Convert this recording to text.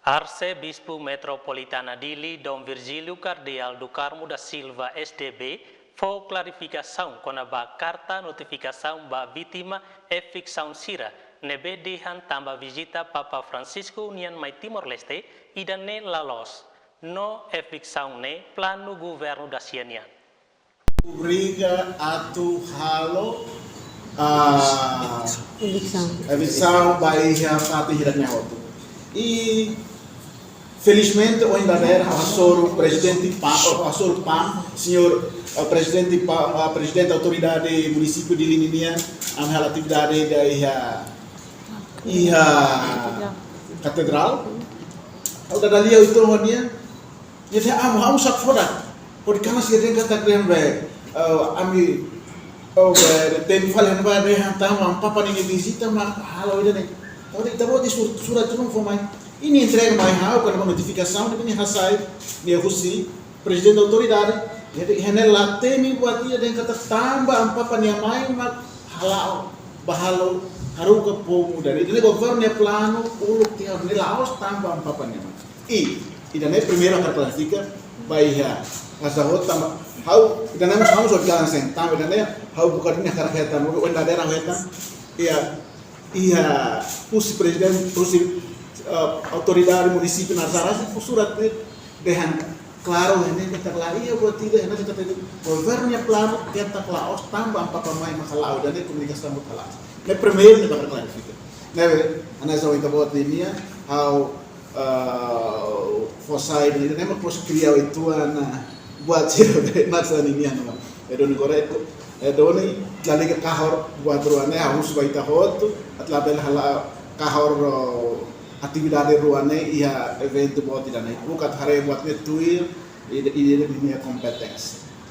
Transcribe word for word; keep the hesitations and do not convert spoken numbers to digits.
Arsebispu Metropolitana Dili, Dom Virgílio Kardeál do Carmo da Silva, S D B, fó klarifikasaun kona-ba karta notifikasaun ba vítima eviksaun sira ne'ebé dehan tanba vizita Papa Francisco nian mai Timor-Leste, ida-ne'e la loos. No eviksaun ne'e planu governu dasia nian. Obriga atu halo, ah, eviksaun. Eviksaun ba iha fatin hirak-ne'e hotu. I felizmente, ohin dadeer, hasoru prezidente PAM, oh, hasoru PAM, señór, ah, prezidente PAM, ah, prezidente autoridade munisípiu Dili nian, ami halo atividade ida iha, iha katedrál. Ha'u dada lia uitoan ho nia, nia dehan, ah, ha'u sá foda. Hodi kana sira dehan katak dehan be, eh, ami, oh, be, temi fali hanu ba dehan tanba Amu Papa nia vizita mak halo ida-ne'e. Hodi ita-boot sur-, surat tulun fó mai. Nia entrega mai ha'u, kona-ba notifikasaun ne'ebé nia hasai, nia husi prezidente autoridade. Jadi, iha ne'e la temi buat ida dehan katak tanba Amu Papa nia mai mak hala'o, ba halo, haruka povu ida-ne'e. Ida-ne'e governu nia planu uluk tiha ne'e la'ós tanba Amu Papa nia mai. I, ida-ne'e primeiru hakarak klarifika, ba iha, asa hot tanba, ha'u, ida-ne'e mós ha'u só jalan sen, tanba ida-ne'e, ha'u buka ida-ne'e hakarak hetan, ohin dadeer hetan, iha, iha, husi prezidente, husi, eh, autoridade munisípiu Narsara, husi surat ne'e, dehan, klaru, ne'e, katak la iha buat ida, ne'e, katak governu nia planu, katak la'ós tanba Amu Papa mai mak hala'o, ida-ne'e komunikasaun mak hala'o. Ne'e primeiru ne'e hakarak klarifika. Ne'ebé, hanesan ita-boot nian, ha'u, eh, fó sai ida-ne'e mak pos kria uitoan, ah, buat sira be, mak hanesan ne'e nian, no. Ida-ne'e korretu, ida-ne'e lalika kahor buat rua ne'e, ha'u husu ba ita hotu, atu labele hala'o kahor, oh, atividade rua ne'e iha eventu boot ida-ne'e. Buka atu haree buat ne'e tuir, ida, ida, ida-nia kompeténsia.